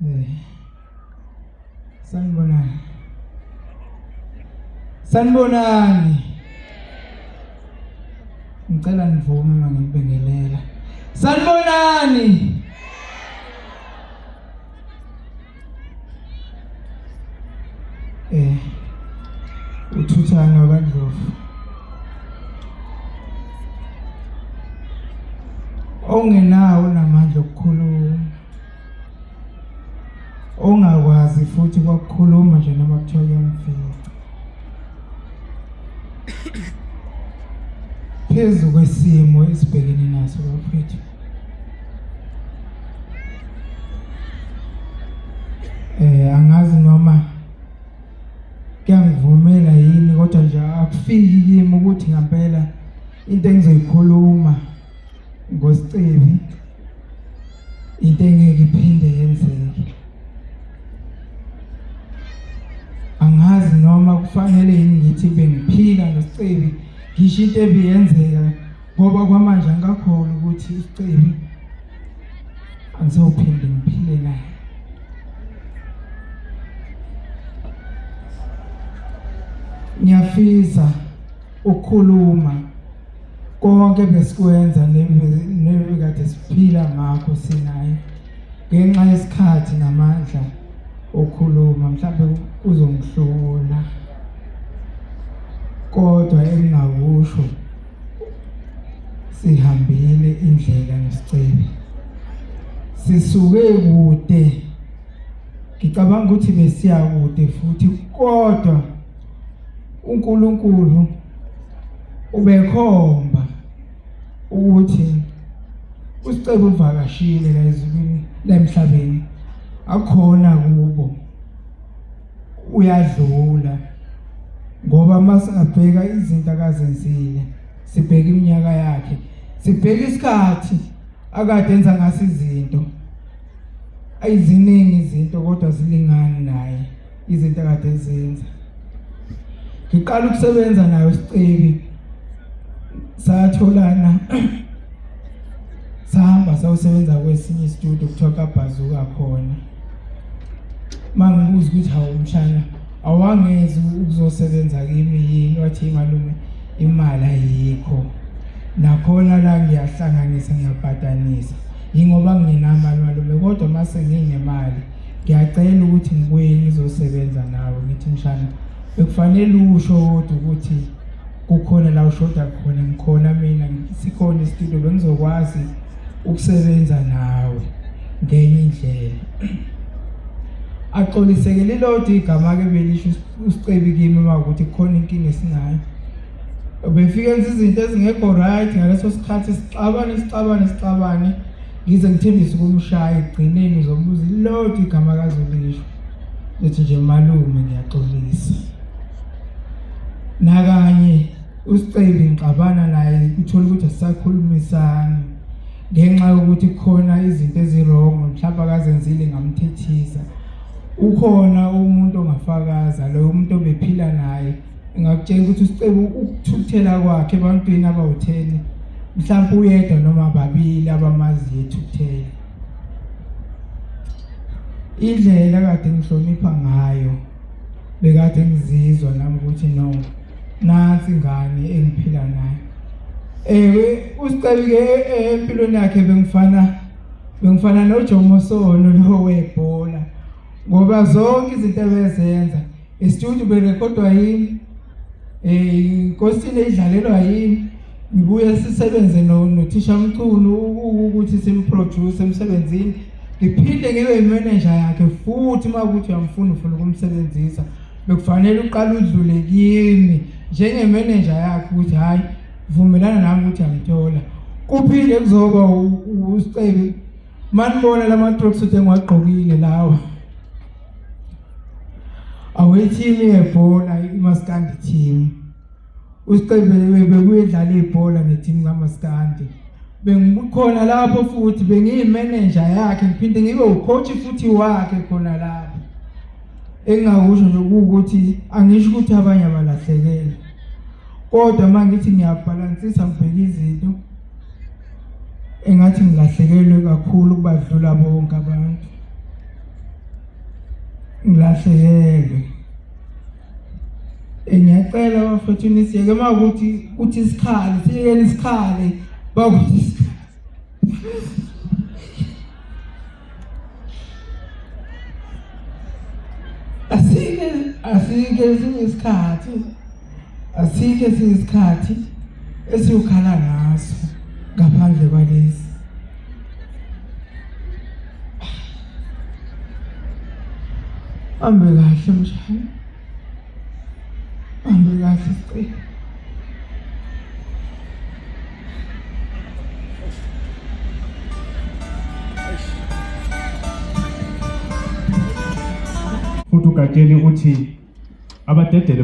Eh. Sanibonani. Sanibonani. Ngicela nivume uma ngibingelela. Sanibonani. Eh. Uthuthana kaNdlovu. Ongenawo namandla okukhuluma. Ongakwazi futhi kwakukhuluma nje noma kuthiwa kuyamfica. Phezu kwesimo esibhekene naso bafethu. Eh angazi noma kuyangivumela yini kodwa nje akufiki kimi ukuthi ngempela into engizoyikhuluma ngosicebi into engeke iphinde yenzeke angazi noma kufanele yini ngithi bengiphila nosicebi ngisho into ebiyenzeka ngoba kwamanje angikakholwa ukuthi usicebi angisophinde ngiphile naye ngiyafisa ukukhuluma konke besikwenza nebekade siphila ngakho sinaye ngenxa yesikhathi namandla okukhuluma mhlawumbe kuzongihlula kodwa engingakusho sihambile indlela nesicebi sisuke kude ngicabanga ukuthi besiya kude futhi kodwa uNkulunkulu ubekhomba ukuthi uSicebo uvakashile la ezulwini la emhlabeni akhona kubo uyadlula ngoba masingabheka izinto akazenzile sibheka iminyaka yakhe sibheka isikhathi akade enza ngaso izinto ayiziningi izinto kodwa zilingani naye izinto akade ezenza ngiqala ukusebenza nayo sicebi satholana sahamba sayosebenza kwesinye istudio kuthiwa kabhazuka khona mangibuza ukuthi hawu mshana awangezi ukuzosebenza kimi yini wathi malume imali ayikho nakhona la ngiyahlanganisa ngiyabhadanisa yingoba ngingenamali malume kodwa mase nginemali ngiyacela ukuthi ngibuye ngizosebenza nawe ngithi mshana bekufanele usho kodwa ukuthi kukhona la ushoda khona ngikhona mina sikhona isitudio bengizokwazi ukusebenza nawe ngenye indlela axoliseke lilodwa igama ke belisho usicebi kimi uma ukuthi kukhona inkinga esinayo ubefike enza izinto ezingekho right ngaleso sikhathi sixabane sixabane sixabane ngize ngithembise ukumshaya ekugcineni uzobuza ilodwa igama kazolisho ethi nje malume ngiyaxolisa nakanye uSicebi ngixabana naye uthola ukuthi asisakhulumisani ngenxa yokuthi khona izinto ezirongo mhlawumbe akazenzile ngamthethisa ukhona umuntu ongafakaza loyo umuntu obephila naye ngakutshela ukuthi uSicebi ukuthukuthela kwakhe ebantwini abawutheni mhlawumbe uyedwa noma babili abamaziyo ethukuthela indlela kade ngihlonipha ngayo bekade ngizizwa nami ukuthi no nansi ingane engiphila nayo ewe usicebike empilweni yakhe bengifana bengifana noJomo Sono lo webhola ngoba zonke izinto ebezenza istudio berekhodwa yini eh inkosini idlalelwa yini ngibuye sisebenze nothisha Mchunu ukuthi simproduce emsebenzini ngiphinde ngibe imanager yakhe futhi uma ukuthi uyamfuna ufuna ukumsebenzisa bekufanele uqale udlule kimi njengemanager yakhe ukuthi hayi vumelana nami ukuthi amthola kuphinde kuzoba uSicebi manibona lama tracksuit engiwagqokile lawa awethimu yebhola imaskandi team uSicebe bekuyedlala ibhola nethimu kaMaskandi bengikhona lapho futhi bengiyimeneja yakhe ngiphinde ngibe ucoach futhi wakhe khona lapho engingakusho nje ukuthi angisho ukuthi abanye abalahlekele kodwa uma ngithi ngiyabhalansisa ngibheka izinto engathi ngilahlekelwe kakhulu kubadlula bonke abantu. Ngilahlekelwe. Ngiyacela bafethu nisiyeke uma ukuthi kuthi isikhali siyekeni isikhali bakuthi isikhali. Asike asike esinye isikhathi asikho esinye isikhathi esiyokhala ngaso ngaphandle kwalesi. Hambe kahle mshana. Hambe kahle sicela. Futhi uGatsheni uthi abadedele.